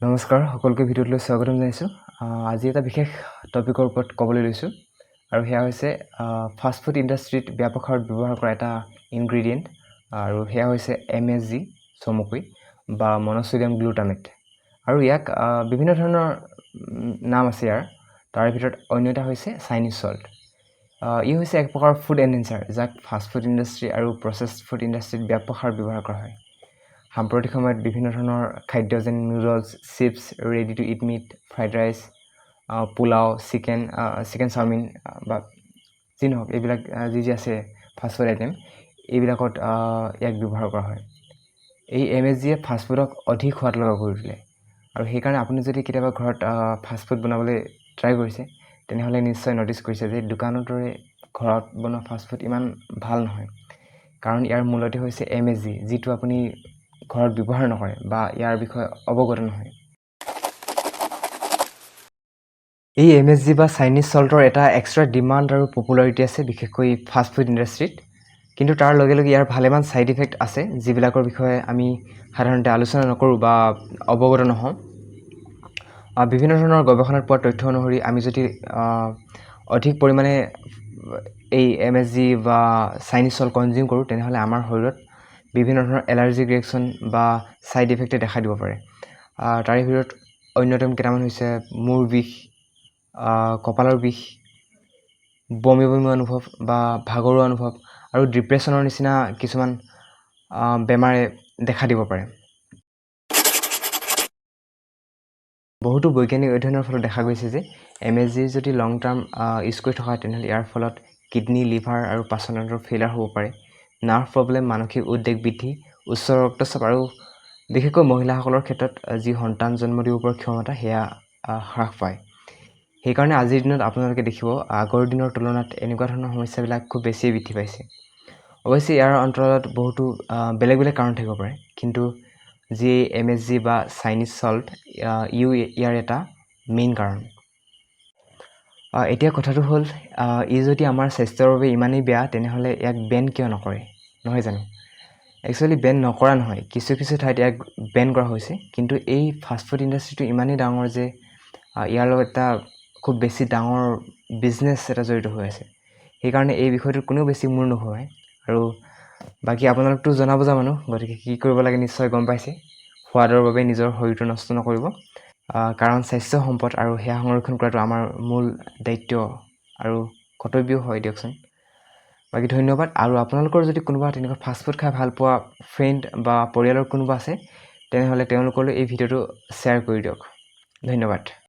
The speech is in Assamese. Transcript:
নমস্কাৰ, সকলোকে ভিডিঅ'টোলৈ স্বাগতম জনাইছোঁ। আজি এটা বিশেষ টপিকৰ ওপৰত ক'বলৈ লৈছোঁ আৰু সেয়া হৈছে ফাষ্ট ফুড ইণ্ডাষ্ট্ৰীত ব্যাপক হাৰত ব্যৱহাৰ কৰা এটা ইনগ্ৰিডিয়েণ্ট আৰু সেয়া হৈছে এমএছজি চমুকৈ বা মন'ছ'ডিয়াম গ্লুটামেট। আৰু ইয়াক বিভিন্ন ধৰণৰ নাম আছে ইয়াৰ, তাৰে ভিতৰত অন্য এটা হৈছে চাইনিজ চল্ট। ই হৈছে এক প্ৰকাৰৰ ফুড এনহেঞ্চাৰ, যাক ফাষ্ট ফুড ইণ্ডাষ্ট্ৰী আৰু প্ৰচেছড ফুড ইণ্ডাষ্ট্ৰীত ব্যাপক হাৰত ব্যৱহাৰ কৰা হয়। সাম্প্ৰতিক সময়ত বিভিন্ন ধৰণৰ খাদ্য, যেনে noodles, chips, ready to eat meat, fried rice, pulao, chicken, chicken chowmein বা যি নহওক, এইবিলাক যি যি আছে ফাষ্ট ফুড আইটেম, এইবিলাকত ইয়াক ব্যৱহাৰ কৰা হয়। এই এমএছজিয়ে ফাষ্ট ফুডক অধিক সোৱাদ লগা কৰি তোলে আৰু সেইকাৰণে আপুনি যদি কেতিয়াবা ঘৰত ফাষ্ট ফুড বনাবলৈ ট্ৰাই কৰিছে, তেনেহ'লে নিশ্চয় ন'টিছ কৰিছে যে দোকানৰ দৰে ঘৰত বনোৱা ফাষ্ট ফুড ইমান ভাল নহয়। কাৰণ ইয়াৰ মূলতে হৈছে এমএছজি, যিটো আপুনি ঘৰত ব্যৱহাৰ নকৰে বা ইয়াৰ বিষয়ে অৱগত নহয়। এই এমএছজি বা চাইনিজ চল্টৰ এটা এক্সট্ৰা ডিমাণ্ড আৰু পপুলাৰিটি আছে, বিশেষকৈ ফাষ্ট ফুড ইণ্ডাষ্ট্ৰীত। কিন্তু তাৰ লগে লগে ইয়াৰ ভালেমান ছাইড ইফেক্ট আছে, যিবিলাকৰ বিষয়ে আমি সাধাৰণতে আলোচনা নকৰোঁ বা অৱগত নহওঁ। বিভিন্ন ধৰণৰ গৱেষণাত পোৱা তথ্য অনুসৰি আমি যদি অধিক পৰিমাণে এই এমএছজি বা চাইনিজ চল্ট কনজিউম কৰোঁ, তেনেহ'লে আমাৰ শৰীৰত বিভিন্ন ধৰণৰ এলাৰ্জিক ৰিয়েকশ্যন বা ছাইড ইফেক্টে দেখা দিব পাৰে। তাৰে ভিতৰত অন্যতম কেইটামান হৈছে মূৰ বিষ, কপালৰ বিষ, বমি বমি অনুভৱ বা ভাগৰুৱা অনুভৱ আৰু ডিপ্ৰেশ্যনৰ নিচিনা কিছুমান বেমাৰে দেখা দিব পাৰে। বহুতো বৈজ্ঞানিক অধ্যয়নৰ ফলত দেখা গৈছে যে এমএছজিৰ যদি লং টাৰ্ম ইউজ কৰি থকা হয়, তেনেহ'লে ইয়াৰ ফলত কিডনী, লিভাৰ আৰু পাচনতন্ত্ৰৰ ফেইলাৰ হ'ব পাৰে, নাৰ্ভ প্ৰব্লেম, মানসিক উদ্বেগ বৃদ্ধি, উচ্চ ৰক্তচাপ আৰু বিশেষকৈ মহিলাসকলৰ ক্ষেত্ৰত যি সন্তান জন্ম দিব পৰা ক্ষমতা, সেয়া হ্ৰাস পায়। সেইকাৰণে আজিৰ দিনত আপোনালোকে দেখিব, আগৰ দিনৰ তুলনাত এনেকুৱা ধৰণৰ সমস্যাবিলাক খুব বেছিয়ে বৃদ্ধি পাইছে। অৱশ্যে ইয়াৰ অন্তৰালত বহুতো বেলেগ বেলেগ কাৰণ থাকিব পাৰে, কিন্তু যি এমএছজি বা চাইনিজ চল্ট, ইও ইয়াৰ এটা মেইন কাৰণ। এতিয়া কথাটো হ'ল, ই যদি আমাৰ স্বাস্থ্যৰ বাবে ইমানেই বেয়া, তেনেহ'লে ইয়াক বেন কিয় নকৰে, নহয় জানো? একচুৱেলি বেন নকৰা নহয়, কিছু কিছু ঠাইত ইয়াক বেন কৰা হৈছে। কিন্তু এই ফাষ্ট ফুড ইণ্ডাষ্ট্ৰিটো ইমানেই ডাঙৰ যে ইয়াৰ লগত এটা খুব বেছি ডাঙৰ বিজনেছ এটা জড়িত হৈ আছে। সেইকাৰণে এই বিষয়টোত কোনেও বেছি মূৰ নুঘূৰাই। আৰু বাকী আপোনালোকতো জনা বুজা মানুহ, গতিকে কি কৰিব লাগে নিশ্চয় গম পাইছে। সোৱাদৰ বাবে নিজৰ শৰীৰটো নষ্ট নকৰিব, কাৰণ স্বাস্থ্য সম্পদ আৰু সেয়া সংৰক্ষণ কৰাটো আমাৰ মূল দায়িত্ব আৰু কৰ্তব্যও হয় দিয়কচোন। বাকী ধন্যবাদ। আৰু আপোনালোকৰ যদি কোনোবা তেনেকুৱা ফাষ্ট ফুড খাই ভাল পোৱা ফ্ৰেণ্ড বা পৰিয়ালৰ কোনোবা আছে, তেনেহ'লে তেওঁলোকলৈ এই ভিডিঅ'টো শ্বেয়াৰ কৰি দিয়ক। ধন্যবাদ।